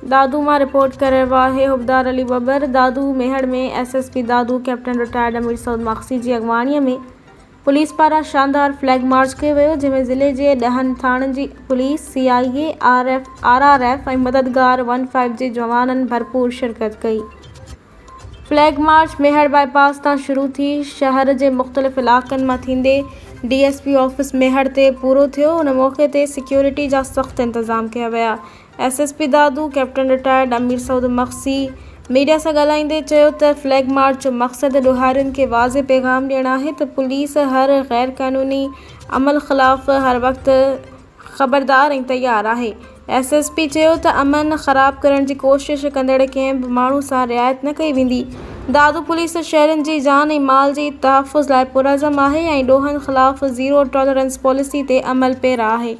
دادو مان رپورٽ ڪري رهيو آهي Hubbdar Ali Babbar, Dadu Mehar ۾ S S P Dadu captain retired Amir Saud Magsi جي اڳواڻي ۾ پوليس پاران شاندار فليگ مارچ ڪيو ويو جنهن ۾ ضلعي جي ڏهن ٿاڻن جي police, C I A, R F, R R F ۽ Madadgar one five جي جوانن ڀرپور شرڪت ڪئي. فليگ مارچ ميهڙ باء پاس تان شروع ٿي شهر جي مختلف علائقن مان ٿيندي D S P office Mehar تي پورو ٿيو ان موقعي تي سيڪيورٽي جا سخت انتظام ڪيا ويا S S P Dadu captain retired Amir Saud Magsi media سان ڳالهائيندي چيو ته فليگ مارچ جو مقصد ڏوهارين کي واضح پيغام ڏيڻ آهي ته پوليس هر غيرقانوني عمل خلاف هر وقت خبردار ۽ تيار آهي. ايس ايس پي چيو ته امن خراب ڪرڻ جي ڪوشش ڪندڙ ڪنهن به ماڻهو سان رعايت نه ڪئي ويندي. دادو پوليس شهرين جي جان ۽ مال جي تحفظ لاء پرعزم آهي ۽ ڏوهن خلاف زيرو ٽالرنس پاليسي تي عمل پيرا آهي.